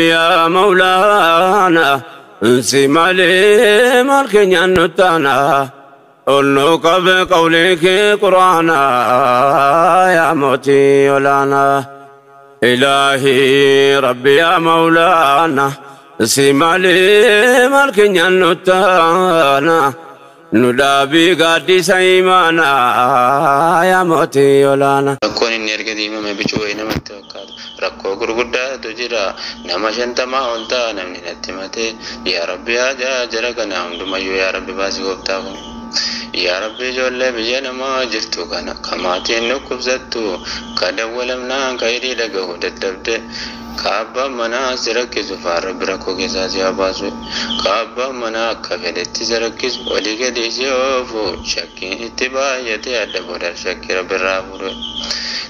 يا مولانا انسي مالي مالك نتانا قلنك بقولك قرانا يا موتي ولانا إلهي ربي يا مولانا انسي مالي مالك نتانا ندابي قادي سيمانا يا موتي ولانا. Rakkoon inni erga diimame bicuu wayii namatti fakkaata. Rakkoo gurguddaatu jira. Nama 50 ol ta'a namni natti himate. Yaa Rabbi, haajaa jara kana hundumayyuu yaa Rabbi baasi gooftaa kun. Yaa Rabbi, ijoollee biyya namaa jirtu kana ka maatiin dhukkubsattu, ka dawwalamnaan ka hidhii dhagahu dadhabde, ka abbaan manaa si rakkisu faan, Rabbi rakkoo keessaa si haa baasu. Ka abbaan manaa akka fedhetti si rakkisu, olii gadi si oofu, shakkiin itti baay'ate, adda booda shakkii Rabbi irraa fuudhu.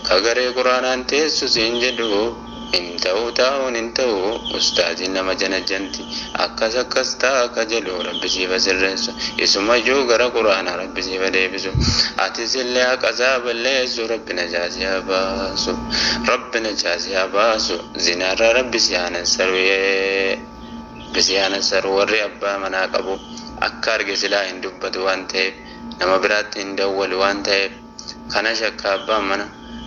Ka garee quraanaan teessu siin jedhu hin ta'u, taa'uun hin ta'u, ustaaziin nama janajjanti, akkas akkas ta'a ka jedhu, Rabbi siifa sirreessu. Isumayyuu gara quraanaa Rabbi siifa deebisu. Atis illee haqa isaa balleessu, Rabbi najaa si haa baasu. Rabbi najaa si haa baasu. Zinaarraa Rabbi si haa nassaru. Rabbi si haa nassaru. Warri abbaa manaa qabu akka arge silaa hin dubbatu waan ta'eef, nama biraatti hin dawwalu waan ta'eef, kana shakka abbaan mana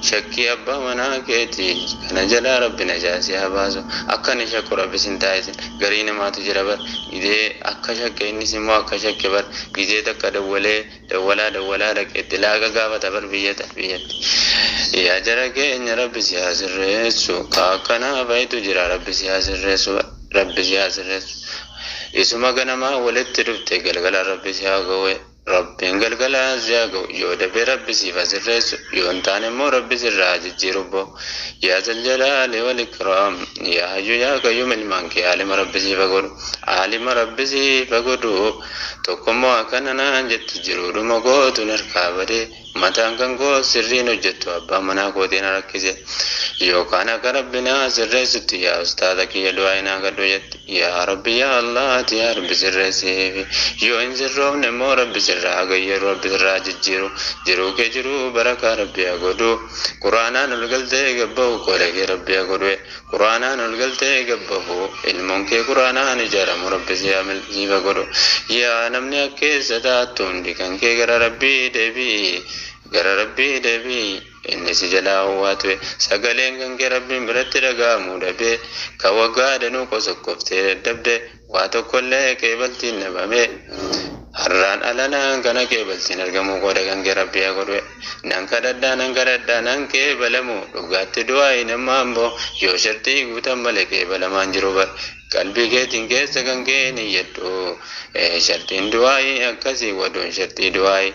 shakkii abbaa manaa keeti kana jalaa Rabbi najaa si haa baasu. Akka inni shakku Rabbi sin taasisin. Garii namaatu jira bar, gizee akka shakke, innis immoo akka shakke bar, gizee takka dawwalee dawwalaa dawwalaa dhaqeetti laaqa gaafata bar biyyata biyyatti. Yaa jara keenya, Rabbi si haa sirreessu. Ka akkanaa fa'itu jira. Rabbi si haa sirreessu, Rabbi si haa sirreessu. Isuma ganamaa walitti dhufte galgala Rabbi si haa ga'u. Rabbiin galgala si haa ga'u. Yoo dabe Rabbi siif haa sirreessu, yoo hin taane immoo Rabbi sirraa haa jijjiiru boo. Yaa Zaljalaali wal Ikraam, yaa Hayyu yaa Qayyum, ilmaan kee aalima Rabbi siif haa godhu, aalima Rabbi siif haa godhu. Tokkommoo akkana naan jetti: jiruudhuma gootu harkaa badee, mataan kan koo sirriin hojjettu, abbaa manaa kootiin rakkise, yookaan akka Rabbi naa sirreessutti yaa ustaaza kiyya du'aa naa kadhu jetti. Yaa Rabbi, yaa Allaati, yaa Rabbi sirreessiifi. Yoo hin sirroofne immoo Rabbi sirraa gayyaru, Rabbi sirraa jijjiiru. Jiruu kee jiruu barakaa Rabbi haa godhu. Quraanaan ol galtee gabbahu qola kee Rabbi haa godhu. Quraanaan ol galtee gabbahu, ilmoon kee quraanaan ijaaramu Rabbi siif haa godhu. Yaa namni akkeessa taattu hundi kan kee gara Rabbii deebi'i, gara Rabbii deebi'i. Inni si jalaa hawwaatu sagaleen kan kee Rabbiin biratti dhaga'amuu dhabee, ka waggaa danuu qosokkoftee dadhabde, waa tokkollee qeebaltiin dhabame, har'aan alanaan kana qeebaltiin argamuu qooda kan kee Rabbii haa godhu. Nan kadhadhaa, nan kadhadhaa, nan qeebalamu. Dhugaatti du'aa namaan boo yoo shartii guutan malee qeebalamaan jiru bar. Qalbii keetiin keessa kan kee niyyadhu. Shartiin du'aa'ii akkasii waduun shartii du'aa'ii,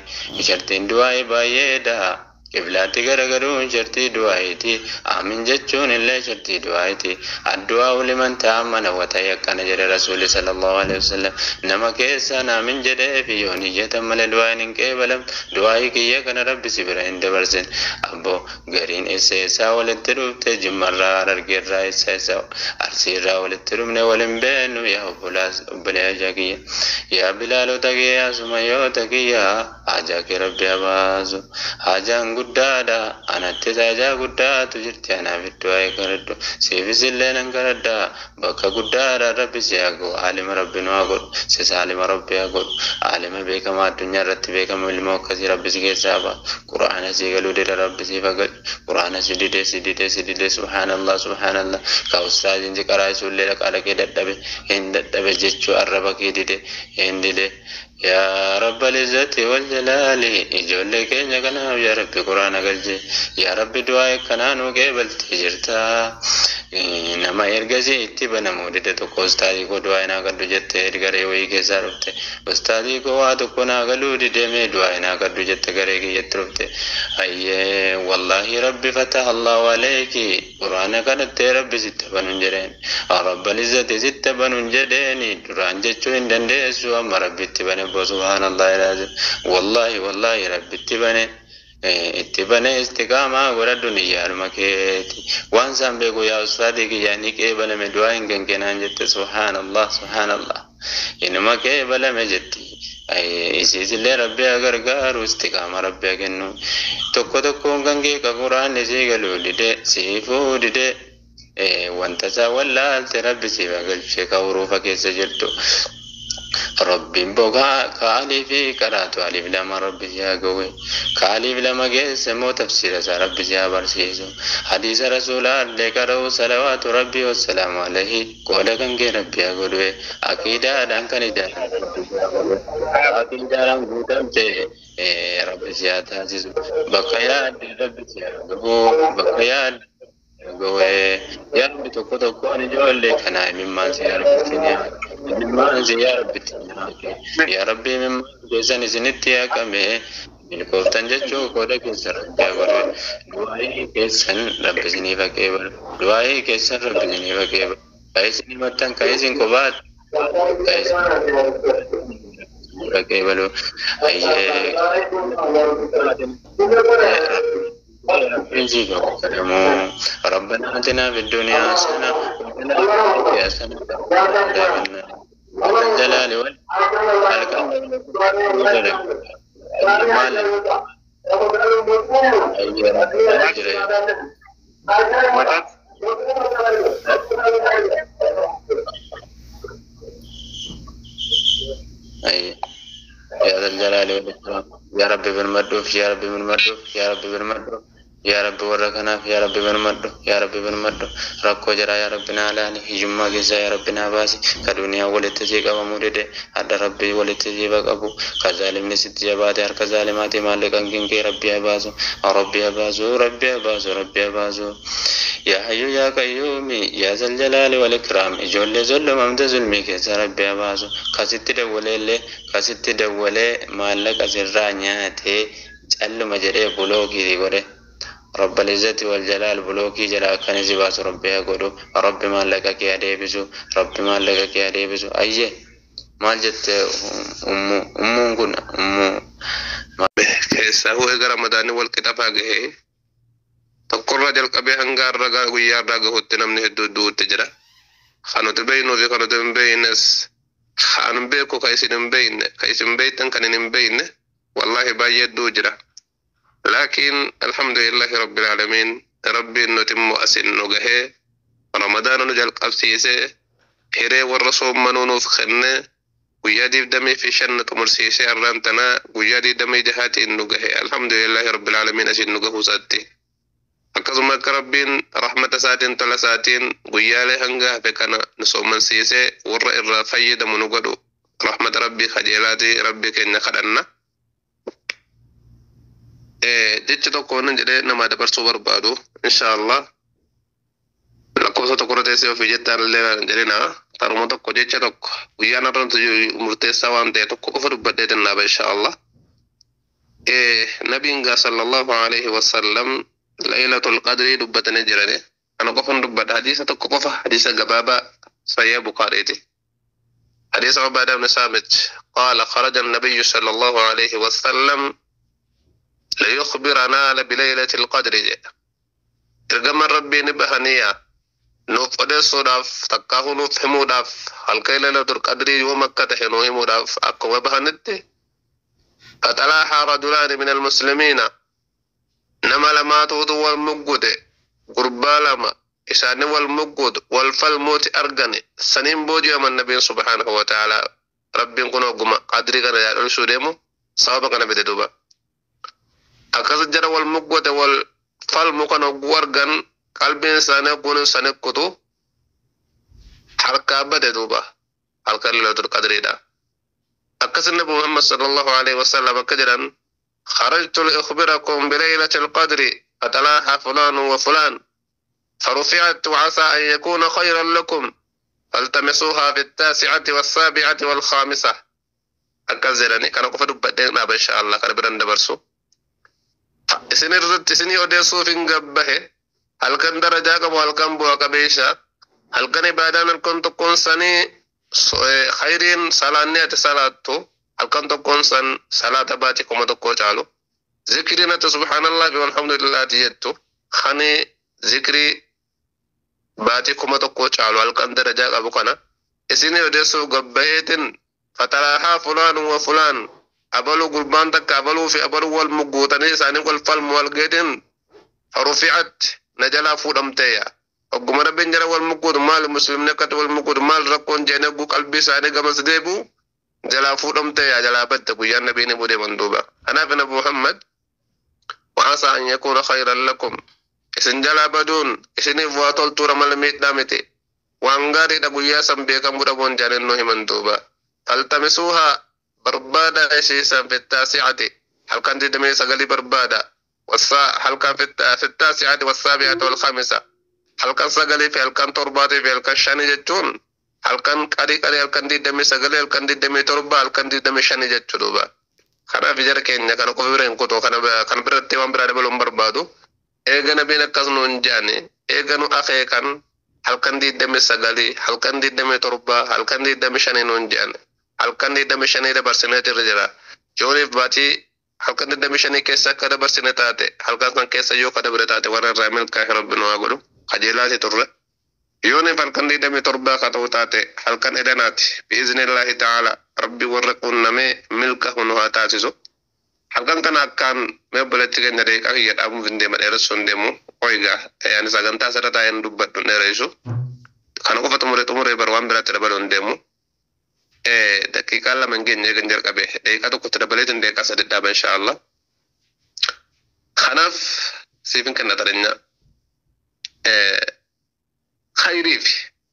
shartiin du'aa'ii baay'eedha. Qiblaatti garagaruun shartii du'aa'iiti. Aamin jechuun illee shartii du'aa'iiti. Addu'aa liman ta'ammana wa tayaqqana jedhe Rasuulli sallallahu alaihi wasallam. Nama keessaan aamin jedhee fi yoo niyyatan malee du'aa'iin hin qeebalam. Du'aa'ii kiyya kana Rabbi si bira hin dabarsin. Abbo, gariin eessa eessaa walitti dhufte? Jimmarraa, Harargeerraa, eessa eessa, Arsiirraa walitti dhufne, waliin beenu. Yaa obbolaas, obboleeyyaa kiyya, yaa Bilaalota kiyya, yaa Sumayyoota kiyya, haajaa kee Rabbi haa baasu. Haajaan guddaadha. Anattis haajaa guddaatu jirti. Anaaf iddoo haa kadhadhu, siifis illee nan kadhadha. Bakka guddaadha Rabbi si haa ga'u. Aalima Rabbi nu haa godhu, sis aalima Rabbi haa godhu. Aalima beekamaa addunyaa irratti beekamu ilmoo akkasii Rabbi si keessaa baasu. Quraana si galuu dida, Rabbi siif haa galchu. Quraana si dide, si dide, si dide. Subhaanallah, subhaanallah. Ka ustaaziin si qaraa isullee dhaqaa dhaqee dadhabe, hin dadhabe jechuu arraba kee dide, hin dide. Yaa Rabbal Izzati wal Jalaali, ijoollee keenya kanaaf yaa Rabbi quraana galche. Yaa Rabbi, du'aa kanaa nuu qeebaltee jirta. Nama ergasii itti banamuu dide tokko, ustaazii koo du'aa naa kadhu jette, garee wayii keessaa dhufte. Ustaazii koo, waa tokko naa galuu dide, mee du'aa naa kadhu jette, garee kiyyatti dhufte. Ayyee, wallaahi Rabbi fataha Allahu alayki, quraana kadhattee Rabbi sitti banuun jedheen. Rabbal Izzati sitti banuun jedheeni. Duraan jechuu hin dandeessu, amma Rabbi itti bane boo. Subhaanallah ilaazim, wallaahi, wallaahi Rabbi itti bane, itti bane. Istiqaamaa godhadhu, niyyaadhuma keeti waan isaan beeku. Yaa ustaadii kiyya, ni qeebalame du'aa hin kenkenaan jette. Subhaanallah, subhaanallah, inuma qeebalame jetti. Isiisillee Rabbi haa gargaaru, istiqaama Rabbi haa kennu. Tokko tokkoon kan kee ka quraanni sii galuu dide, siifuu dide. Wanta isaa wallaalte Rabbi siif haa galchee ka hurufa keessa jirtu. Rabbiin bogaa kaalii fi qaraatu aliif lama Rabbi si haa gowwe. Kaaliif lama geesse immoo tafsiira isaa Rabbi si haa barsiisu. Hadiisa rasuulaa illee qara'u salawaatu Rabbi wassalaamu alayhi qooda kan kee Rabbi haa godhu. Aqiidaadhaan kan ijaarame Rabbi si haa godhu. Aqiidaadhaan guutamte Rabbi si haa taasisu. Bakka yaadde Rabbi si haa gahu. Bakka yaadde gowee yaa Rabbi tokko tokkoon ijoollee kanaa imimmaan si yaa Rabbi imimmaan si yaa Rabbi yaa Rabbi imimmaan keessan isinitti haqame milkooftan jechuu qooda keessa Rabbi haa godhu. Du'aayii keessan Rabbi isiniif haqee balu. Du'aayii keessan Rabbi isiniif haqee balu. Ka isin himattan ka isin qobaat ka isin haqee balu. Ayyee. ربنا آتنا في الدنيا حسنة وفي الآخرة حسنة وقنا عذاب النار. الجلال والإكرام. يا ذا الجلال والإكرام. يا ربي بالمدوف يا ربي بالمدوف يا ربي بالمدوف yaa Rabbi warra kanaaf yaa Rabbi birmadhu yaa Rabbi birmadhu rakkoo jira yaa Rabbi naa laali hiyyummaa keessaa yaa Rabbi naa baasi ka duniyaa walitti sii qabamuu dide hadha Rabbi walitti sii baqabu ka zaalimni sitti jabaate harka zaalimaati maallaqan kinkee Rabbi haa baasu Rabbi haa baasu Rabbi haa baasu Rabbi haa baasu. Yaa hayyu yaa qayyuumi yaa zal jalaali wal ikraam ijoollee zulmamte zulmii keessa Rabbi haa baasu kasitti dawwaleellee kasitti dawwalee maallaqa sirraa nyaatee calluma jedhee bulookii godhe. رب العزة والجلال بلوكي جلا كنزي باس ربي أقولو ربي ما لك كي أديبسو ربي ما لك كي أديبسو أيه ما جت أمو أمو كنا أمو Keessaa eega Ramadaanni wal qixa gahee tokkorraa jalqabee hanga har'a guyyaa irraa gahutti namni hedduu du'utti jira. Kan nuti beeknuu fi kan nuti hin beeknes kan beeku ka isin hin beekne ka isin beektan kan hin beekne wallaahi baay'ee hedduu jira. Laakiin alhamdulillahi rabbil aalamiin rabbiin nuti immoo asin nu gahee Ramadaana nu jalqabsiisee hiree warra soommanuu nuuf kennee guyyaa 25 nu xumursiisee har'aan tanaa guyyaa 26tiin nu gahe alhamdulillahi rabbil aalamiin asin nu gahuu isaatti. Akkasuma akka rabbiin rahmata isaatiin tola isaatiin guyyaalee hanga hafe kana nu soommansiisee warra irraa fayyadamu nu godhu rahmata rabbii kajeelaatii rabbii keenya kadhanna. Jecha tokko wannan jedhee namaa dabarsuu barbaadu insha Allah lakkoofsa tokko irra teessee ofii jettaan illee jedhina taruma tokko jecha tokko guyyaan har'a murteessaa waan ta'e tokko qofa dubbadhee tennaaba insha Allah. Nabiin gaa sallallahu alaihi wasallam laylatul qadrii dubbatanii jirani ana qofan dubbadha hadiisa tokko qofa hadiisa gabaabaa sahih Bukaariiti. حديث عبادة بن صامت قال خرج النبي صلى الله عليه وسلم ليخبرنا بليلة القدر. Ergamaan rabbii ni bahaniya nuuf odeessuudhaaf takkaahu nuuf himuudhaaf halkan lailatul qadrii yoom akka tahe nuu himuudhaaf akkuma bahanitti fatalaahaa rajulaani min almuslimiina nama lamaatuutu wal muggude gurbaa lama isaani wal muggudu wal falmuuti argane saniin booji'aman nabiin subhaanahu wa ta'aalaa rabbiin kun hogguma qadrii kana yaadolchuu deemu sababa kana fide duuba akkas jara wal muggote wal falmu kan hogguu argan qalbiin isaanii hogguun isaanii kutu harkaa bade duuba halkan lailatul qadriidha. Akkas nabi Muhammad sallallahu alaihi wasallam akka jedhan خرجت لأخبركم بليلة القدر فتلاحى فلان وفلان فرفعت وعسى أن يكون خيرا لكم فالتمسوها في التاسعة والسابعة والخامسة. Akkas jedhani kana qofa dubbadhee dhaaba insha Allah kana biran dabarsu. Isin irratti isinii odeessuuf hin gabbahe halkan darajaa qabu halkan bu'a qabeessa halkan ibaadaan halkan tokkoon sanii khayriin salaanni ati salaattu halkan tokkoon san salaata baati 1000 caalu zikriin ati subhaanallah fi walhamdulillah ati jettu kani zikrii baati 1000 caalu halkan darajaa qabu kana isinii odeessuuf gabbaheetin fatalaahaa fulaan wa fulaan abaluu gurbaan takka abaluu fi abaluu wal mugguutanii isaanii wal falmu wal geetin farufi'at na jalaa fuudhamteeya. Ogguma Rabbiin jara wal mukuutu maal muslimni akkatti wal mukuutu maal rakkoon jeen eeguu qalbii isaanii gamas deebi'u jalaa fuudhamte yaa jalaa badde guyyaan nabiin himuu deeman duuba. Kanaaf Nabi Muhammad وعسى أن يكون خيرا لكم isin jalaa baduun isiniif waa toltuura mala miidhaa miti. Waan gaariidha guyyaa san beekamuu dhabuun jaalannoo himan duuba. Faltamisuuhaa barbaada isiisan fittaasi'ati halkan 29 barbaada. Halkan fittaasi'ati wassaabi'ati walkhamisa halkan 9 fi halkan 7 fi halkan 5 jechuun halkan qarii qarii halkan 29 halkan 27 halkan 25 jechuu duuba. Kanaaf jara keenya kana qofa bira hin kutu kana biratti waan biraa dabaluu hin barbaadu. Eega nabiin akkas nuun jaane eega nu akeekan halkan 29 halkan 27 halkan 25 nuun jaane halkan 25 dabarsinee irra jira. Yooniif baatii halkan 25 keessa akka dabarsine taate halkan san keessa yoo ka dabre taate warra irraa milkaa'e Rabbi nu haa godhu qajeelaati turre. Yooniif halkan 27 ka ta'u taate halkan edanaati biiznillaahi ta'ala Rabbi warra qunnamee milkaa'u nu haa taasisu. Halkan kana akkaan mee obboleetti keenya daqiiqaa kiyya dhaabuuf hin deema dheeressuu hin deemu. Oigaa yaani sagantaa asirra taa'een dubbadhu hin dheeressu. Kana qofa xumuree xumuree bar waan biraatti dabaluu hin deemu. Daqiiqaa 2 hin geenye eegan jalqabe daqiiqaa tokkotti dabaleetiin daqiiqaa 3 dhaaba inshaallah. Kanaaf siif hin kenna tareenya. Khayriif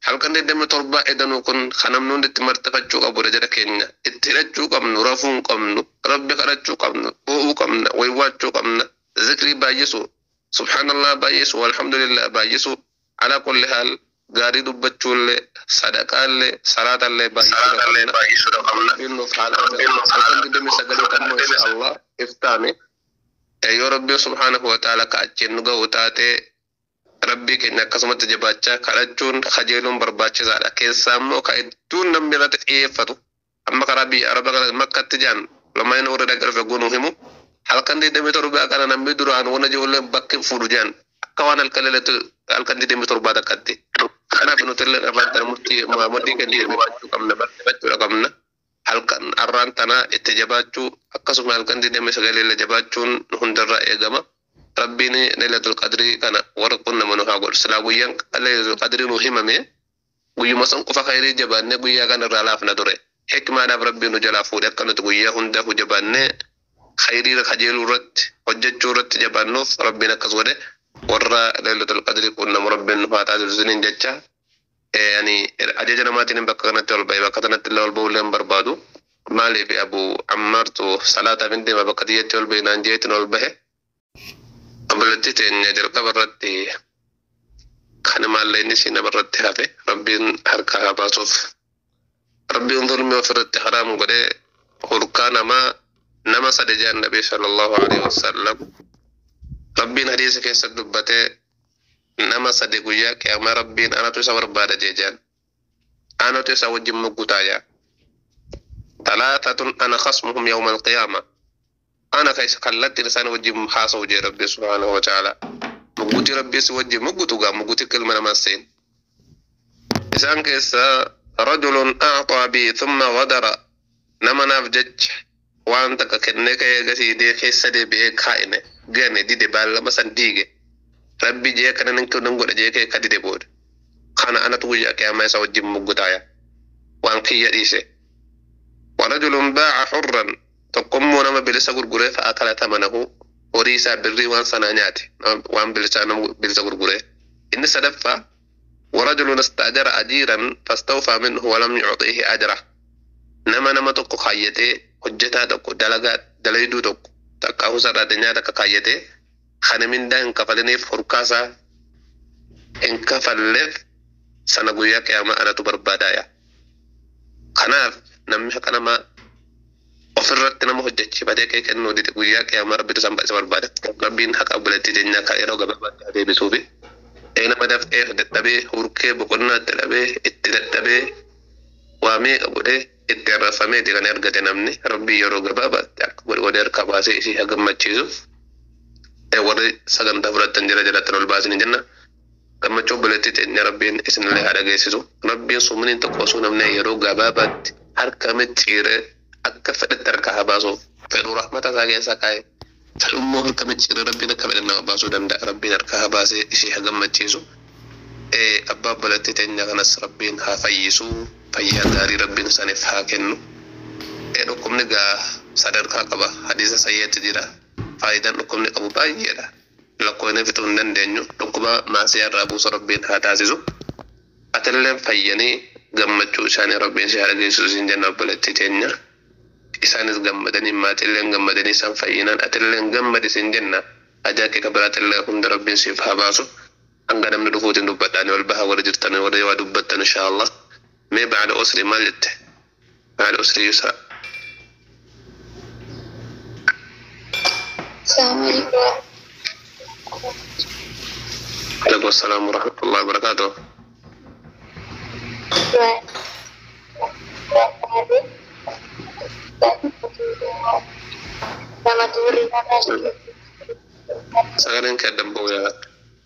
halkan 27 edanuu kun kan namni hundi itti martifachuu qabudha jara keenya. Itti hidhachuu qabnu, rafuu hin qabnu, Rabbi kadhachuu qabnu, boo'uu qabna, waywaachuu qabna, zikrii baay'isu, subhaanallah baay'isu, alhamdulillah baay'isu, alaa kulli haal gaarii dubbachuullee, sadaqaallee, salaatallee baay'isuu qabna. Rabbiin nuuf haala halkan 29 kammoo insha Allah iftaani. Yoo Rabbi subhaanahu wa ta'ala ka achiin nu ga'u taatee Rabbii keenya akkasumatti jabaachaa kadhachuun kajeeluun barbaachisaadha. Keessaa immoo ka hedduun namni irratti xiyyeeffatu amma karaa biyya Araba kana Makkatti jaan lamaan warra dhaqee dhufe gunuu himu halkan 27 kana namni duraan wana ijoolleen bakki fuudhu jaan akka waan halkan leelatu halkan 27 takkatti. Kanaaf nuti illee irraan tana murtii murtii keenya jabaachuu qabna barsiifachuudha qabna. Halkan arraan tana itti jabaachuu akkasuma halkan 29 illee jabaachuun hundarraa eegama. Rabbiin Lailatul Qadrii kana warra qunnamu nu haa godhu. Silaa guyyaan Lailatul Qadrii nu himame guyyuma san qofa khayrii jabaannee guyyaa kana irraa laafna ture. Hikmaadhaaf Rabbiin nu jalaa fuudhe akka nuti guyyaa hundaafuu jabaannee khayrii kajeeluu irratti hojjechuu irratti jabaannuuf Rabbiin akkas godhe warra Lailatul Qadrii qunnamu Rabbiin nu haa taasisu isiniin jecha. Ani ajaja namaatiin bakka kanatti ol ba'e bakka kanatti illee ol ba'uu illee hin barbaadu. Maaliif Abu Ammaartu salaataaf hin deema bakka tiyyatti ol ba'e naan jeetiin ol bahe. Obboleettii teenya jalqaba irratti kan maallaqni ishii namarratti hafe Rabbiin harkaa haa baasuuf. Rabbiin zulmii ofirratti haraam godhee hurkaa namaa nama sadi jedhan Nabii sallallahu alaihi wasallam. Rabbiin hadiisa keessatti dubbatee nama sadi guyyaa qiyaamaa Rabbiin anatu isa barbaada jee jedhan. Anatu isa wajjin muggutaa jaa. Talaatatun ana khasmuhum yawma alqiyaama. Ana ka isa kallattiin isaan wajjin haasa'u jee Rabbi subhaanahu wa ta'ala. Muggutii Rabbi si wajjin muggutu gaa muggutii ilma namaa seen. Isaan keessaa rajulun a'xaa bii thumma ghadara nama naaf jecha waan takka kennee ka'ee gasiidee keessa deebi'ee kaa'ine gane dide baallama san diige. Rabbi jee kana nan kennan godha jee kee ka dide booda. Kana anatu guyyaa qiyaamaa isa wajjin muggutaaya. Waan kiyya dhiise. Warajulun baa'a hurran tokkommoo nama bilisa gurguree fa'akala tamanahu horii isaa birrii waan sanaa nyaate waan bilisaa nama bilisa gurguree. Inni sadaffaa warajulun istaajara ajiiran fastawfaa minhu walam yucxiihi ajra. Nama nama tokko kaayyatee hojjetaa tokko dalagaa dalayduu tokko takka husarraa takka kaayyatee kana mindaa hin kafaliniif hurkaasaa hin kafalleef sana guyyaa qiyaamaa anatu barbaadaaya. Kanaaf namni haqa namaa ofirratti nama hojjechiifatee kee kennuu dide guyyaa qiyaamaa Rabbitu san isa barbaada. Rabbiin haqa obboleettii teenyaa kan yeroo gabaabaatti haa deebisuufi. Nama dafqee dadhabee hurkee boqonnaa itti dhabee itti dadhabee waa meeqa godhee itti arrafameeti kan argate namni Rabbii yeroo gabaabaatti akka godhe godhee harka baasee isii haa gammachiisu. Warri sagantaa fudhatan jala jalatti ol baasin jenna. Gammachuu obboleettii teenya Rabbiin isinillee haa dhageessisu. Rabbiin sumniin tokko osoo namni yeroo gabaabaatti harka micciiree akka fedhetti harka haa baasuuf fedhuu rahmata isaa keessa kaa'e. Fedhummoo harka micciiree Rabbiin akka fedhe nama baasuu danda'a. Rabbiin harka haa baasee ishee haa gammachiisu. Abbaa obboleettii teenya kanas Rabbiin haa fayyisu, fayyaa gaarii Rabbiin isaaniif haa kennu. Dhukkubni gaa sadarkaa qaba, hadiisa sayyeetti jira. Faayidaan dhukkubni qabu baay'eedha, lakkoofne fixuu hin dandeenyu. Dhukkuba maasiyaa irraa buusu Rabbiin haa taasisu. Atilleen fayyanii gammachuu isaanii Rabbiin si haa dhageessisu siin jenna obboleettii teenya. Isaanis gammadanii, maatiilleen gammadanii, isaan fayyinaan atilleen gammadi siin jenna. Ajaa kee kabiraatillee hunda Rabbiin siif haa baasu. Hanga namni dhufuutiin dubbadhaani ol baha warra jirtan, warra waa dubbattan insha Allah. Mee ba'ada usri maal jette? Ba'ada usri yusra. السلام عليكم. عليكم السلام ورحمة الله وبركاته. Sagaleen kee adda ba'u yaa,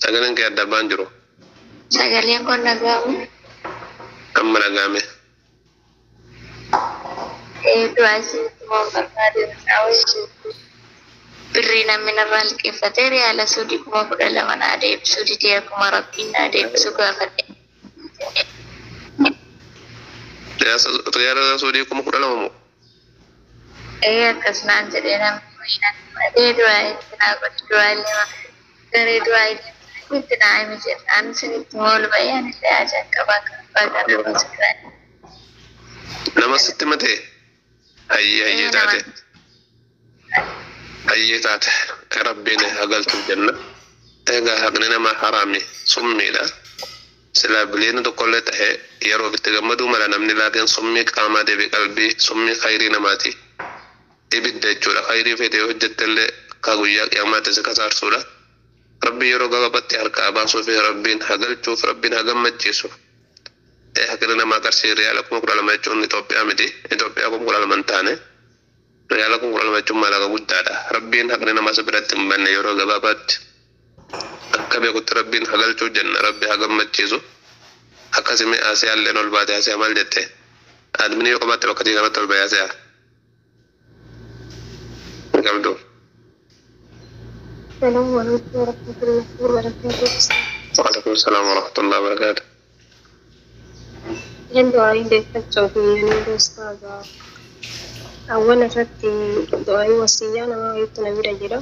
sagaleen kee adda ba'an jiru. Sagaleen kun dhaga'amu? Amma dhaga'ame. Du'aa isinitti waan barbaade, birrii namni narraa liqeeffatee riyaala suudii 12,000 naa deebisuu didee, akkuma Rabbiin naa deebisu gaafadhe. Riyaala suudii 12,000 moo? Ee, akkas naan jedhee namni wayii natti himatee, du'aa itti naa godhi, du'aa illee garee du'aa itti naa himi jedhaan isinitti ol ba'ee anillee ajaan qabaa kan abbaa kan du'aa. Nama sitti matee? Hayyee, hayyee taate. Hayyee taate. Rabbiin haa galchuuf jenna. Egaa haqni namaa haraami, summiidha. Silaa biliyoona tokkollee ta'e yeroo itti gammaduu mala namni, laakiin summii qaamaa deebi qalbii, summii khayrii namaati. Ibidda jechuudha. Khayrii fedhe hojjettellee ka guyyaa qiyaamaatti si kasaarsuudha. Rabbi yeroo gabaabatti harkaa baasuu fi Rabbiin haa galchuuf, Rabbiin haa gammachiisu. Haqni namaa qarshii riyaala 12,000 jechuun Itoophiyaa miti. Itoophiyaa 12,000 hin taane. Riyaala 12,000 jechuun maallaqa guddaadha. Rabbiin haqni namaa si biratti hin banne yeroo gabaabaatti. Akka beekutti Rabbiin haa galchuu jenna. Rabbi haa gammachiisu. Akkasimi Asiyaalleen ol baate. Asiyaa, maal jette? Adminii yoo qabaatte bakka kanatti ol bahee Asiyaa. Qabdu. السلام عليكم ورحمة الله وبركاته. وعليكم السلام ورحمة الله وبركاته. Du'aayi deeffachuu fi ustaaza, awwala irratti du'aayi wasiyyaa nama wayiitu na bira jira.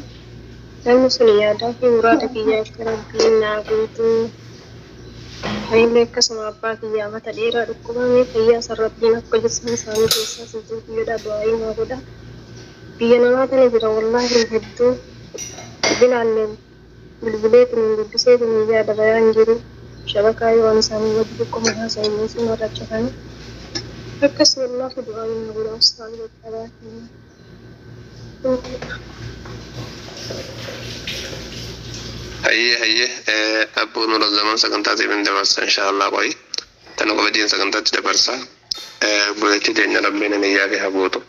Namni sun yaadaa fi muraada kiyya akka Rabbiin naa guutuu, anillee akkasuma abbaa kiyyaa mata dheeraa dhukkubame fayyaa san Rabbiin akka jisma isaanii keessaa si jedha, du'aayii naa godha. Biyya namaa tana jira, wallaahi hedduu bilaalle bilbileetiin dubbiseetiin yaada bayaan jiru. Shabakaa yoo waan isaanii wajji xiqqoo mataa isaanii sun warraachatanii akkas, wallaahi du'aayii naa godha ustaaz qaqqabaa. Hayyee, hayyee, abbuu nura zaman sagantaatiif hin dabarsa insha Allah. Qoyi tana qofa sagantaatti dabarsa. Buleetti teenya Rabbiin niyyaa kee haa guutu.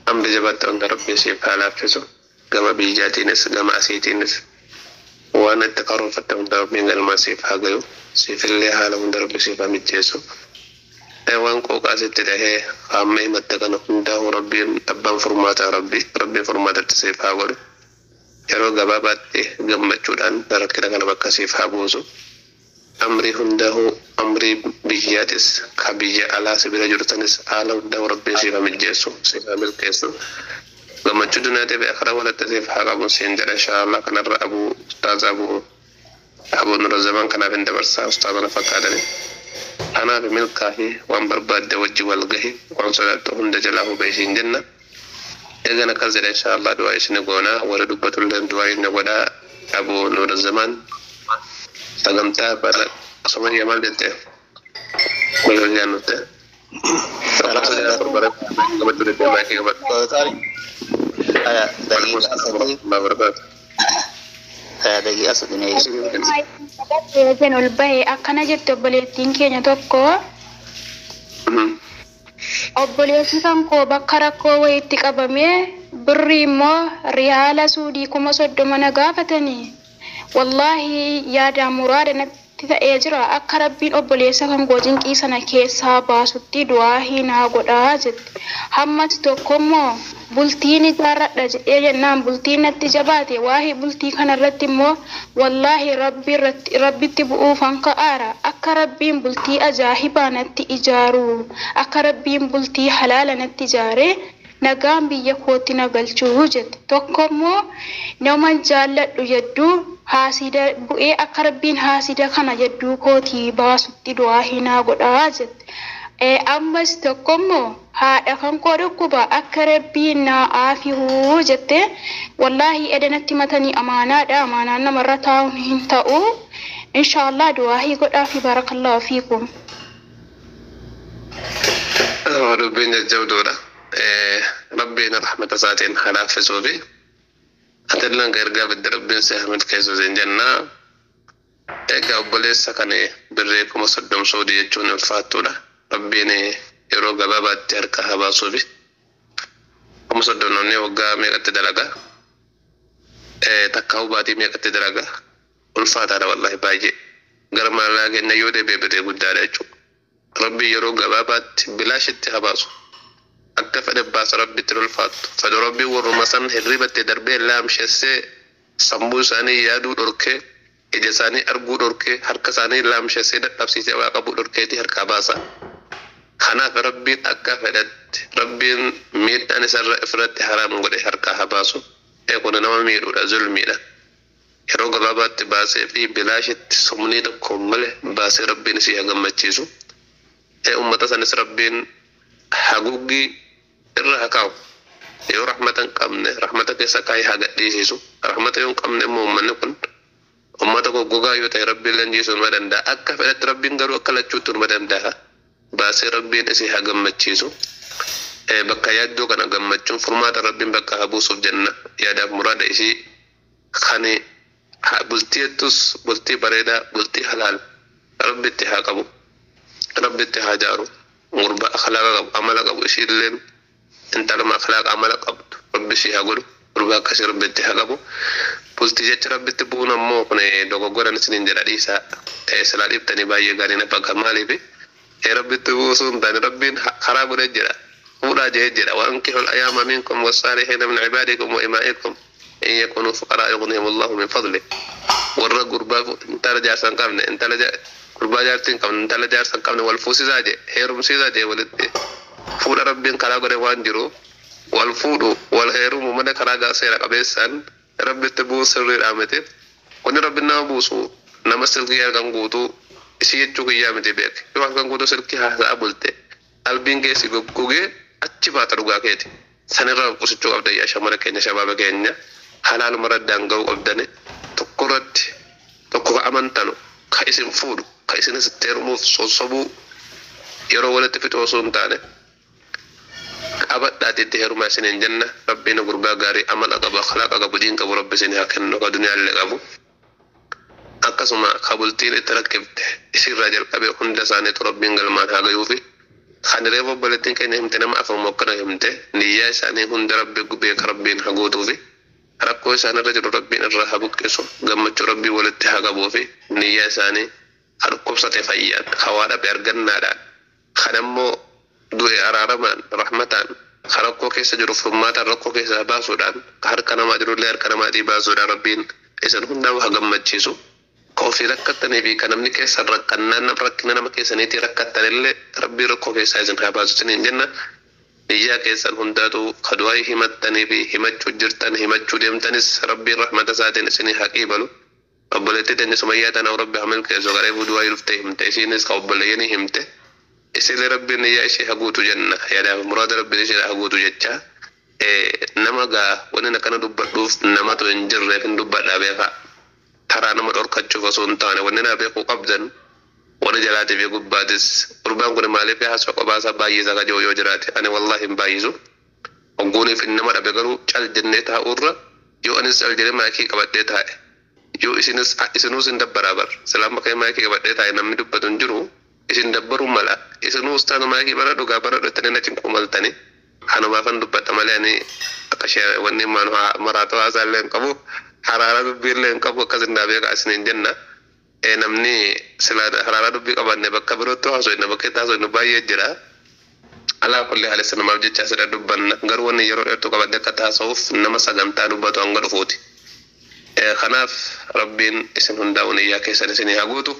Amri jabaatti hunda Rabbiin siif haa laaffisu. Gama biyyaatiinis gama asiitiinis waan itti karoorfatte hunda Rabbiin galmaa siif haa gayu. Siifillee haala hunda Rabbi siif haa mijjeessu. Waan qooqaa sitti tahee hamma himatte kana hundaa'u Rabbiin abbaan furmaataa Rabbiin furmaatatti siif haa godhu. Yeroo gabaabaatti gammachuudhaan rakkina kana bakka siif haa buusu. Amrii hundaa'u, amrii biyyaatis ka biyya alaa si bira jirtanis haala hundaa'u Rabbiin siif haa mijjeessu, siif haa milkeessu. Gammachuu duniyaa ta'e akhiraa walitti siif haa qabu siin jedha insha Allah. Kanarra abuu ustaaz abuu nura zaman kanaaf hin dabarsaa ustaaza na fakkaatani. Kanaaf milkaahi, waan barbaadde wajji wal gahi, waan sodaattu hunda jalaa hubee siin jenna. Egan akkas jedha insha Allah. Du'aa isini goonaa, warra dubbatullee du'aa inni godhaa. Abuu nura zaman sagantaa bara Sumayya maal jette? Wal nutte. Tokko bara qabachuu didee maayikii qabadhu. Daqiiqaa 3. Daqiiqaa 3. Jan ol bahe akkana jette obboleettiin keenya tokko: obboleessi kan koo bakka rakkoo wayiitti qabamee birri immoo riyaala suudii 30,000 na gaafatanii, wallaahi yaada muraada natti natti ta'ee jira. Akka Rabbiin obboleessa kan koo cinqii sana keessaa baasutti du'aa naa godhaa jette. Hammati tokkommoo bultiin ijaarradha jedhee jennaan bultiin natti jabaate. Waa'ee bultii kanarratti immoo wallaahi rabbitti bu'uufan ka'aara. Akka Rabbiin bultii ajaa'ibaa natti ijaaru, akka Rabbiin bultii halaala natti ijaaree nagaan biyya kootti na galchuu jette. Tokkommoo naman jaalladhu jedduu haasida bu'ee akka Rabbiin haasida kana jedduu kootii baasutti du'aa hinaa godhaa jette. Ammas tokkommoo haadha kan koo dhukkuba akka Rabbiin naa aafihuu jette. Wallaahi edanatti matanii amaanaadha. Amaanaan namarra taa'uun hin ta'u. Inshaallah du'aa godhaa fi barakallahu fiikum. Dubbiin jajjabduudha. Rabbiin rahmata isaatiin haa laaffisuu fi atillaan ka ergaa fidde Rabbiin si haa milkeessu siin jennaa. Egaa obboleessa kan birrii 30,000 Saudii jechuun ulfaattuudha. Rabbiin yeroo gabaabaatti harka haa baasuufi. 30,000 namni waggaa meeqatti dalaga? Takka hubaatii meeqatti dalaga? Ulfaataadha wallahi baay'ee. Gara maallaa keenya yoo deebi'e birrii guddaadha jechuudha. Rabbiin yeroo gabaabaatti bilaashitti haa baasu. Akka fedhe baasa Rabbitti ulfaattu. Fedhe Rabbiin warruma san hirribatti darbee laamshessee sammuu isaanii yaaduu dhorkee, ija isaanii arguu dhorkee, harka isaanii laamshessee dadhabsiisee waa qabuu dhorkeetii harkaa baasa. Kanaaf Rabbiin akka fedhetti Rabbiin miidhaan isarra ifirratti haraam godhe harkaa haa baasu. Kun nama miidhuudha, zulmiidha. Yeroo gabaabaatti baasee fi bilaashitti sumnii tokko malee baasee Rabbiin isii haa gammachiisu. Uummata sanis Rabbiin haguuggii irra haa kaa'u. Yoo rahmata hin qabne rahmata keessa kaa'ee haa gadhiisisu. Rahmata yoo hin qabne immoo uummanni kun uummata goggogaa yoo ta'e Rabbiin leenjisuu nima danda'a. Akka fedhetti Rabbiin garuu akka lachuutti nima danda'a. Baasee Rabbiin isii haa gammachiisu. Bakka yaaddoo kana gammachuun furmaata Rabbiin bakka haa buusuuf jenna. Yaadaaf muraada isii kan bultii jettus bultii bareedaa, bultii halaal Rabbitti haa qabu. Rabbitti haa jaaru. Gurbaa akhlaaqa qabu, amala qabu, ishiilleen intaluma akhlaaqa amala qabdu Rabbi ishii haa godhu. Gurbaa akkasii Rabbitti haa qabu. Bultii jecha Rabbitti bu'uun ammoo kun dogoggoran isiniin jedha dhiisaa. Silaa dhiiftanii baay'ee gaarii na fakkaata. Maaliif Rabbitti buusuu hin taane Rabbiin karaa godhee jira. Fuudhaa jee jira. وأنكحوا الأيام منكم والصالحين من عبادكم وإمائكم إن يكونوا فقراء يغنيهم الله من فضله. Warra gurbaa intala jaarsa hin qabne, intala gurbaa jaartii hin qabne, intala jaarsa hin qabne wal fuusisaa jee, heerumsiisaa jee. Walitti fuudha Rabbiin karaa godhe waan jiru wal fuudhu, wal heerumu malee karaa seera qabeessaan Rabbitti bu'uu sirriidhaa miti. Wanni Rabbiin nama buusu nama silkii halkan guutuu isii jechuu kiyyaa miti beek. Yoo halkan guutuu silkii haasa'a bulte qalbiin keessi goggogee achi baata dhugaa keeti. Sanirraa qusachuu qabda yaa shamara keenya, shabaaba keenya, halaaluma raddaan ga'uu qabdani. Tokko irratti tokko ka amantanu ka isin fuudhu ka isin asitti heerumuuf sossobuu yeroo walitti fixu osoo hin taane qabadhaati itti heerumaa isiniin jenna. Rabbiin gurbaa gaarii amala qabu, akhlaaqa qabu, diin qabu Rabbi isin haa kennu, ka duniyaallee qabu. Akkasuma ka bultiin itti rakkifte isirraa jalqabee hunda isaaniitu Rabbiin galmaan haa gayuufi. Kan reefu obboleettiin keenya himte nama afur mokkana himte, niyyaa isaanii hunda Rabbi beeka, Rabbiin haa guutuufi. Rakkoo isaan irra jiru Rabbiin irraa haa buqqisu, gammachuu Rabbii walitti haa qabuufi. Niyyaa isaanii ka dhukkubsate fayyaan, ka waa dhabe argannaadhaan, kan ammoo du'e araaramaan, rahmataan, ka rakkoo keessa jiru furmaataan rakkoo keessaa baasuudhaan, ka harka namaa jirullee harka namaatii baasuudhaan Rabbiin isin hundaa haa gammachiisu. Ka ofii rakkattanii fi ka namni keessan rakkannaan rakkina nama keessaniitii rakkattanillee Rabbii rakkoo keessaa isin haa baasu isiniin jenna. Niyyaa keessan hundaatu ka du'aa himattanii fi himachuu jirtan, himachuu deemtanis Rabbiin rahmata isaatiin isinii haa qiibalu. Obboleettii teenya Sumayyaa tana Rabbi haa milkeessu. Gareefuu du'aa dhuftee himte, isiinis ka obboleeyyanii himte. Isillee Rabbiin niyyaa ishee haa guutu jenna. Yaadaaf muraada Rabbiin ishee haa guutu jecha. Nama gaa wanni akkana dubbadhuuf namatu hin jirreef hin dubbadhaa beekaa. Karaa nama dhorkachuuf osoo hin taane wanni naa beekuu qabdan warri jalaatii fi gubbaatis gurbaan kun maaliif haasoo qobaasaa baay'isa ka jiru yoo jiraate, ani wallahi hin baay'isu. Hogguuniif inni nama dhabe garuu cal jennee taa'urra yoo anis cal jedhee maayikii qabadhee taa'e yoo isinis isinuus hin dabbaraa bar silaan bakka maayikii qabadhee taa'e namni dubbatu hin jiru isin dabbaruu mala. Isinuus taanu maayikii bara dhugaa bara dhuttanii na cinquu maltanii kanumaafan dubbadha malee ani akka wanni maraatoo haasaallee hin qabu, haraara dubbiillee hin qabu. Akkas hin beekaa isiniin jenna. Namni sila haraara dubbii qabanne bakka birootti haasofne, bakka itti haasofnu baay'ee jira. Alaa kulli haala namaaf jecha asirra dubbanna, garuu wanni yeroo dheertuu qabadde akka taasisuuf nama sagantaa dubbatu hanga dhufuuti. Kanaaf Rabbiin isin hundaa'u niyyaa keessan isinii haa guutu.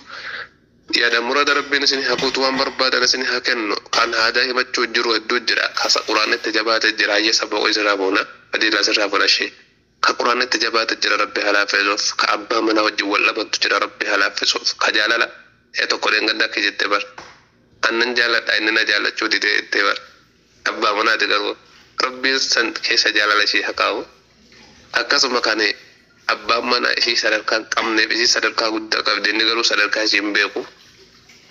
Yaada murada Rabbiin isinii haa guutu, waan barbaadan isinii haa kennu. Kan haadaa himachuu jiru hedduu jira. Kasa Quraanitti jabaate jira. Hayyee, saba isirraa boona. Fadiilaa sirraa boona ishee. Ka Quraanitti jabaate jira, Rabbi haa laaffisuuf. Ka abbaa manaa wajjin wal dhabantu jira, Rabbi haa laaffisuuf. Ka jaalala tokko dheengadda akka jette bar. Annan jaaladha, inni na jaallachuu didee jettee bar. Abbaa manaati garuu Rabbiin san keessa jaalala ishee haa kaa'u. Akkasuma kan abbaan manaa ishii sadarkaa hin qabneef, ishii sadarkaa guddaa qabdi, inni garuu sadarkaa ishii hin beeku,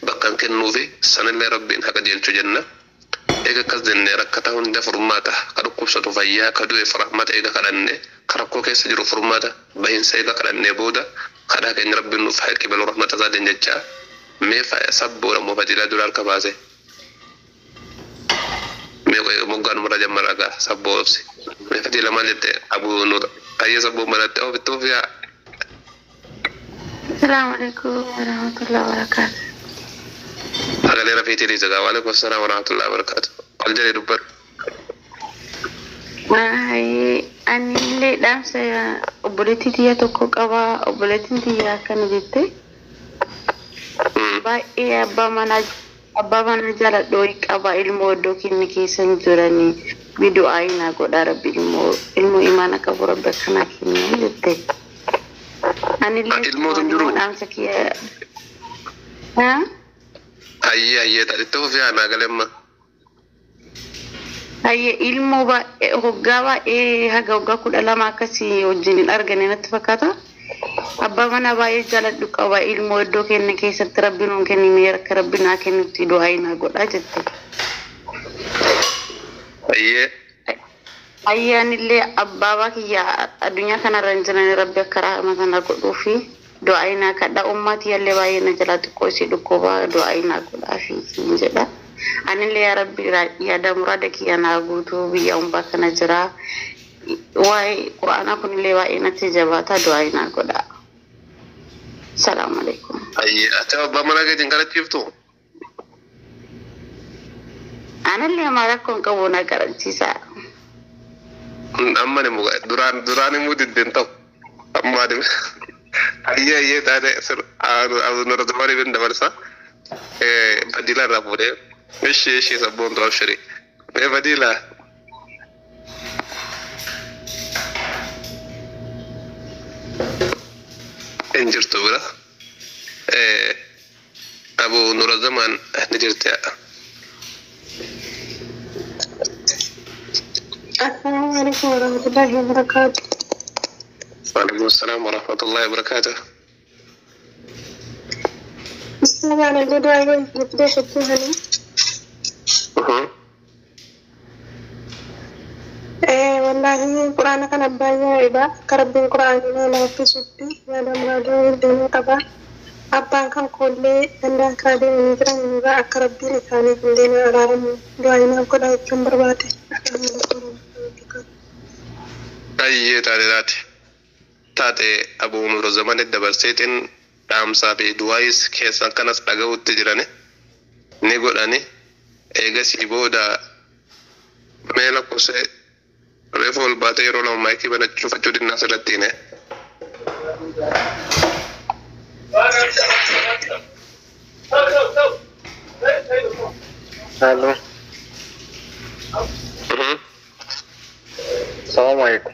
bakka hin kennuufi, sanillee Rabbiin haa qajeelchu jenna. Eega akkas jenne, rakkataa hunda furmaata, ka dhukkubsatu fayyaa, ka du'eef rahmata eega kadhanne, ka rakkoo keessa jiru furmaata bahinsa eega kadhannee booda, kadhaa keenya Rabbiin nuuf haa qibalu rahmata isaatiin jechaa, mee sabboodha moo fadiilaa dura harka baase? Mee moggaan mura jammara gaa sabboo obsi. Mee fadiila maal jette? Abuu Nur hayyee, sabboo manatti oofittuuf yaa. السلام عليكم ورحمة الله وبركاته. Sagalee rafiitii dhiisa gaa. وعليكم السلام ورحمة الله وبركاته. Ol jedhee dubbadhu. Ani illee dhaamsa obboleettii tiyya tokko qaba. Obboleettiin tiyya akkana jette. Baay'ee abbaa manaa jaaladhu wayii qaba. Ilmoo iddoo kenni keessa hin jiranii. Du'aa naa godhaa, Rabbi ilmoo imaana qabu Rabbi akkanaa kennu jette. Ani illee Ilmootu hin jiru? Dhaamsa kiyya. Hayyee, hayyee, taate fufi, naa galemma. Hayyee, ilmoo baay'ee hoggaa baay'ee haga waggaa 12 akkasii wajjin hin argane natti fakkaata. Abbaa manaa baay'ee jaaladhu qaba. Ilmoo iddoo kenna keessatti Rabbi nuun kennine, akka Rabbi naa kennutti du'aa naa godhaa jette. Hayyee. Ayyaanillee abbaabaa kiyya addunyaa kanarra hin jiran, Rabbi akka rahmata na godhuu fi du'aa naa kadha. Ummati illee baay'ee na jalaa xiqqoo isii dhukkubaa, du'aa naa godhaa fi jedha. Anillee yaa Rabbi yaada muraada kiyya naa guutuu, biyya umbaa kana jira. Waa'ee Quraanaa kunillee baay'ee natti jabaata, du'aa naa godhaa. السلام عليكم. Hayyee, ati abbaa manaa keetiin kadhachiiftu? Anillee maal rakkoon qabu, na garanchiisa. Amma ni muka duraan immoo diddeen ta'u. Amma adi hayyee, hayyee, taate nurra zamanii bin dabarsa. Fadiilaa irraa fuudhee. Ishee ishee sabboon tura abshirii. Mee fadiilaa. Hin jirtu bira. Abu Nura Zaman ni jirti. السلام عليكم ورحمة الله وبركاته. وعليكم السلام ورحمة الله وبركاته. أستاذ، أنا الدعاء نبدأ حدوها. إيه والله القرآن كان بايع إبا كرب القرآن لا في سبتي يا دم رادو الدنيا قبا أبان كان كل عند كادين نجرا نبا أكرب لساني كلنا أرارم دعائنا كل أيام برباته. Hayyee, taate Abu Nura Zaman dabarseetiin dhaamsaa fi du'aayis keessan kanas dhaga'utti jirani ni godhani. Eegasii booda mee lakkoofsa reefu ol baatee yeroo lama maayikii banachuu fachuu dinnaa asirratti hine. Alo. السلام عليكم.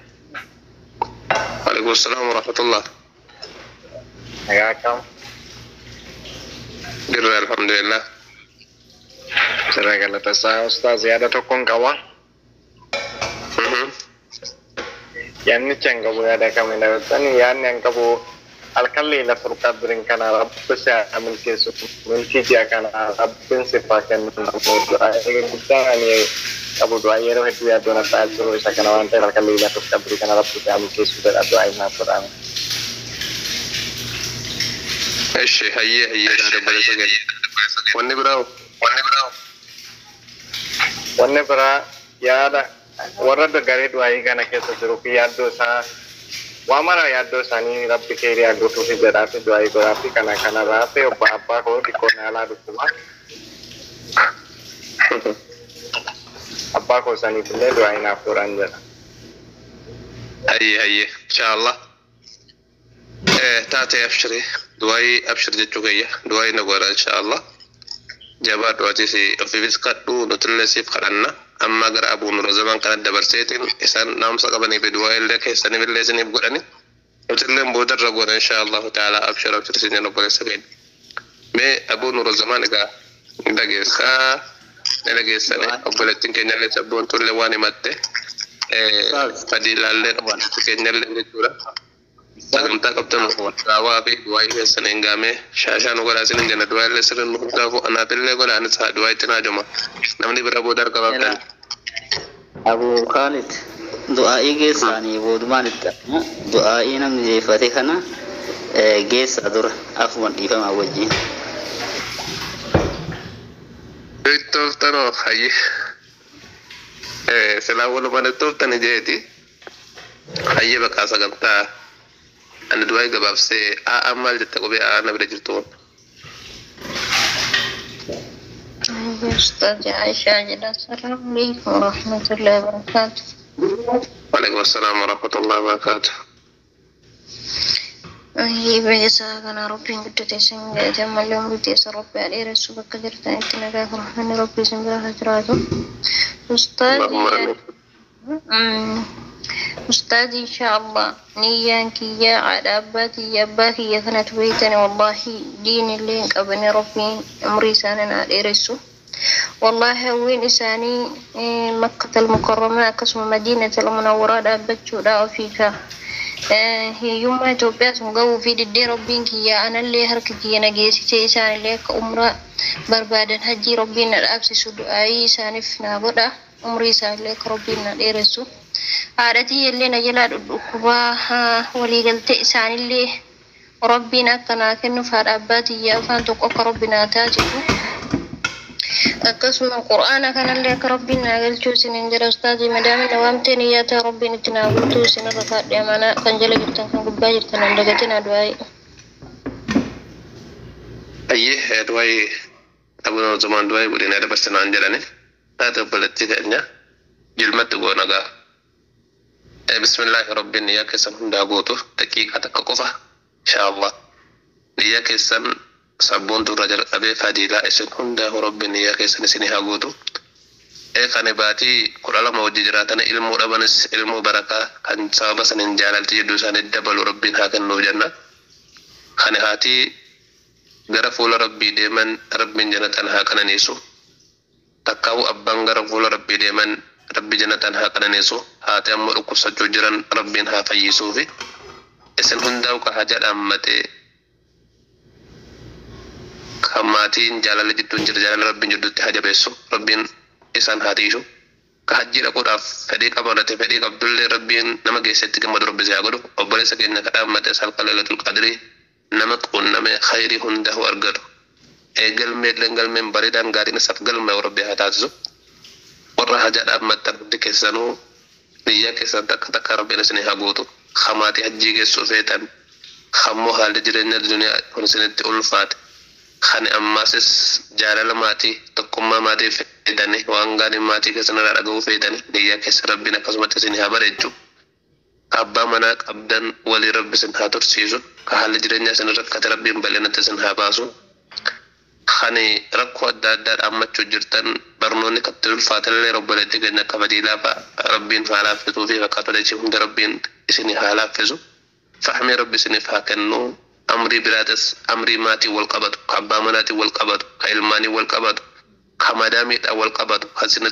وعليكم السلام ورحمة الله. Nagaa kam? Jirra, alhamdulillah. Sirra, galata isaa. Ustaaz, yaada tokkoon qaba. Yaadnichi an qabu yaada kamidha jettani, yaadni an qabu halkan Leelatul Qadriin kana Rabbi si haa milkeessu, milkii ji'a kana Rabbiin siif haa kennu. Du'aa guddaa ani qabu, du'aa yeroo hedduu yaaddoon akka jiru isa kana waan ta'eef, halkan Leelatul Qadrii kana Rabbi si haa milkeessu jedha, du'aa himaa godhame. እሺ, hayyee, hayyee, taate obboleessa keenya. Wanni biraa? Wanni biraa? Wanni biraa yaada warra garee du'aayii kana keessa jiru fi yaaddoo isaa Waa mara yaaddoo isaanii rabbi keerii guutuufi jedhaa fi du'aa godhaa fi kana kana raafee obbo abbaa koo xiqqoo naalaa dhukkuba. Abbaa koo saniif illee du'aa naaf godhan jedha. Hayyee hayyee inshaallah. Taatee abshiri du'aayii abshir jechuu kiyya du'aayii na godha inshaallah. Jabaa du'aatis ofiifis kadhu nutillee siif kadhanna amma gara abuu nura zaman kana dabarseetiin isaan naamsa qabanii fi du'aa illee keessaniif illee isiniif godhani nutilleen boodarra goona inshaallahu ta'ala abshir abshir isin jenna obboleessa keenya. Mee abuu nura zaman egaa ni dhageessaa ni dhageessani obboleettiin keenya illee sabboontuullee waan himatte fadiilaallee obboleettii keenya illee jechuudha. Sagantaa qabdan raawwaa fi du'aa keessan hin gaamee shaashaa nu godhaa isin jenna du'aa illee sirri nu hundaafu anaaf illee godhaa anis haa du'aa itti naa joma namni bira booda harka baaftan. Abu Khalid du'aa'ii geessaanii boodumaan itti du'aa'ii namni jeeffate kana geessaa dura afuman dhiifamaa wajjin. Ittooftano hayyi silaa walumaan ittooftani jeeti hayyi bakka sagantaa ani du'aa gabaabsee aa'a maal jette qubee aa'a na bira jirtu kun. أستاذ عائشة السلام عليكم ورحمة الله وبركاته. وعليكم السلام ورحمة الله وبركاته. Biyya kana Rabbiin guddate isin gaate ammallee umrii teessa Rabbi haa dheeressu bakka jirtanitti nagaa fi rahmanni Rabbi isin bira haa jiraatu. Ustaadi insha Allah niyyaan kiyya haadha abbaa kiyya abbaa kiyya kanatu beeytani wallahi diin illee hin qabani Rabbiin umrii isaanii naa dheeressu. Wallahi hawwiin isaanii Makkatal Mukarramaa akkasuma Madiinatal Munawwaraa dhaabbachuudha ofii kaa. Hiyyummaa Itoophiyaa sun gahuu fi diddee Rabbiin kiyya anallee harka kiyya na geessisee isaanillee akka umraa barbaadan hajjii Rabbiin na dhaabsisu du'aayii isaaniif naa godha umrii isaanillee akka Rabbiin na dheeressu. Haadha tiyyallee na jalaa dhudhukkubaa waliigaltee isaanillee Rabbiin akka naa kennuuf haadha abbaa tiyya afaan tokko akka Rabbi naa taasisu. Akkasuma qur'aana kanallee akka Rabbiin naa galchuu isiniin jedha ustaazii madaamina waamteen iyyaata Rabbiin itti naa guutuu isinirra kaadhe amanaa kan jala jirtan kan gubbaa jirtan hin dagatinaa du'aayii. Ayyee du'aayii abuu nura zaman du'aayii godhina dabarsinaan jedhani taate obboleettii keenya jilmatti goona gaa. Bismillaahi rabbiin niyyaa keessan hundaa guutu daqiiqaa takka qofa inshaallah niyyaa keessan sabboontu irra jalqabee fadiilaa isin hundaa rabbiin niyyaa keessan isinii haa guutu. Kan baatii 12 hojii jiraatan ilmuu dhabanis ilmuu barakaa kan sababa saniin jaalalti jidduu isaanii dabalu rabbiin haa kennuuf jenna. Kan haatii gara fuula rabbii deeman rabbiin jannatan haa qananiisu. Takkaa'u abbaan gara fuula rabbii deeman rabbi jannatan haa qananiisu. Haati ammoo dhukkubsachuu jiran rabbiin haa fayyisuufi. Isin hundaa'u ka haja dhaammatee kan maatiin jaalala jidduun jira jaalala rabbiin jidduutti haa jabeessu rabbiin isaan haa tiisu. Ka hajjii dhaquudhaaf fedhii qabaate fedhii qabdullee rabbiin nama geessetti gammadu rabbi si haa godhu. Obboleessa keenya ka dhaammate salqa lailatul qadrii nama quunname khayrii hundaa'u argatu. Galmee illee galmeen bareedaan gaariin isaaf galme rabbi haa taasisu. Warra hajaa dhaammattan hundi keessanuu niyyaa keessan takka takka rabbiin isinii haa guutu. Hamaatii hajjii geessuu feetan hammoo haalli jireenya duniyaa kun isinitti ulfaate. Kan ammaasis jaalala maatii tokkummaa maatii feetanii waan gaarii maatii keessan irraa dhaga'uu feetanii niyyaa keessa rabbiin akkasumatti isinii haa bareechu. Abbaa manaa qabdan walii rabbi isin haa tursiisu. Ka haalli jireenyaa isin rakkate rabbiin bal'inatti isin haa baasu. Kan rakkoo adda addaa dhaammachuu jirtan barnoonni katti ulfaatallee obboleettii keenya akka fadiilaa fa'a rabbiin haa laaffisuu fi fakkaatolee ishee hunda rabbiin isinii haa laaffisu. Fahmii rabbi isiniif haa kennu. Amrii biraatis amrii maatii wal qabatu, ka abbaa manaatiin wal qabatu, ka ilmaanii wal qabatu, ka madaamiidhaan wal qabatu, kan isin